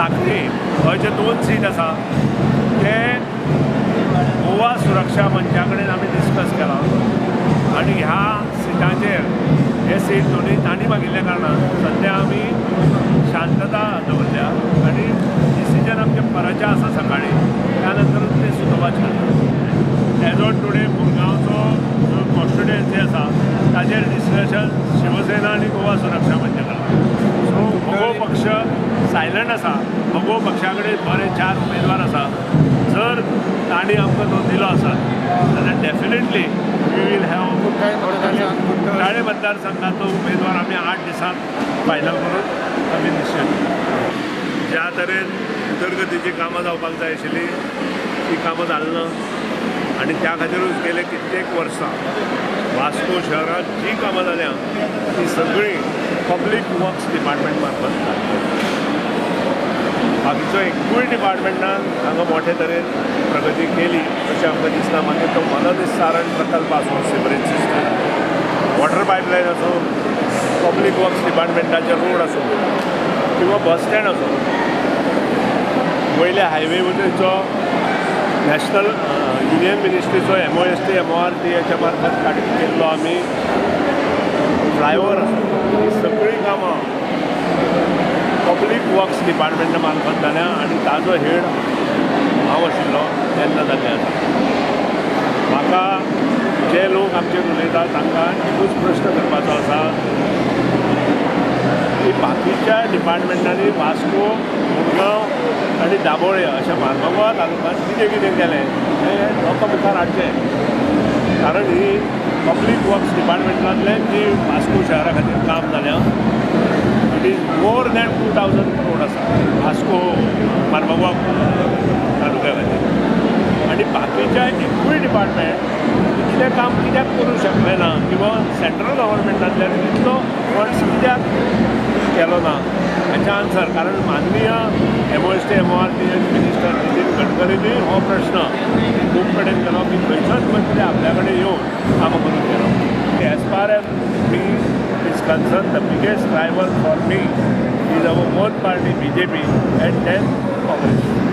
साखळी हय जे 2 सीट आसा ते गोवा सुरक्षा मंचा कडेन आमी डिस्कस केला आनी ह्या सिटांचेर हे सीट दोनूय तांणी मागिल्ल्या कारणान सद्या आमी शांतता दवरल्या आनी डिसिजन आमचें परतचें आसा सकाळी, त्या नंतरूच ते सुचोवपाचें. एज ऑन टुडे मुरगांवचो जो कॉन्स्टिट्युएन्सी आसा ताजेर डिस्कशन शिवसेना आनी गोवा सुरक्षा मंच करता. सो मगो पक्ष सायलंट आसा. मगो पक्षा कडेन बरे 4 उमेदवार आसा. जर तांणी आमकां तो दिलो आसत जाल्यार definitely we will have Cortalim मतदारसंघाचो उमेदवार आमी 8 दिसांत फायनल करून आमी निश्चय. ज्या तरेन उदरगतीचीं कामां जावपाक जाय आशिल्लीं तीं कामां जाली ना आनी त्या खातीरूच गेले कित्येक वर्सां वास्को शहरांत जीं कामां जाल्या तीं सगळीं पब्लीक वर्क्स डिपार्टमेंट मार्फत जाली. बाकीचो एकूय डिपार्टमेंटान हांगा मोठे तरेन प्रगती केली अशें आमकां दिसना. मागीर तो मलनिस्सारण प्रकल्प आसूं, सिवरेज सिस्टम, वॉटर पायपलायन आसूं, पब्लीक वर्क्स डिपार्टमेंटाचे रोड आसूं किंवा बस स्टँड आसूं, वयल्या हायवे वयलो नॅशनल युनियन मिनिस्ट्रीचो MOST MORT हाच्या मार्फत केल्लो आमी फ्लायओवर आसूं, ही सगळीं कामां पब्लीक वर्क्स डिपार्टमेंटा मार्फत जाल्या आनी ताजो हेड हांव आशिल्लो तेन्ना जाल्लें आसा. म्हाका जे लोक आमचेर उलयता तांकां एकूच प्रश्न करपाचो आसा की बाकीच्या डिपार्टमेंटांनी वास्को, मुरगांव आनी दाबोळे अशा मार्मगोवा तालुक्यांत कितें कितें केलें हें लोकां मुखार हाडचें. कारण ही पब्लीक वर्क्स डिपार्टमेंटांतलें जी वास्को शहरा खातीर काम जाल्यां it is more than 2000 crore आसा वास्को मार्मगोवा तालुक्या खातीर. आनी बाकीच्या एकूय डिपार्टमेंट इतलें काम कित्याक करूं शकलें ना किंवा सेंट्रल गव्हर्मेंटांतल्यान इतलो फंड्स कित्याक केलो ना हाचें आन्सर. कारण माननीय MOST MORT minister Nitin गडकरींनी हो प्रश्न खूब कडेन केलो की खंयचोच मंत्री आपल्या कडेन येवन कामां करून गेलो. As far as me is concern, the biggest rival for me is our own party BJP and then Congress.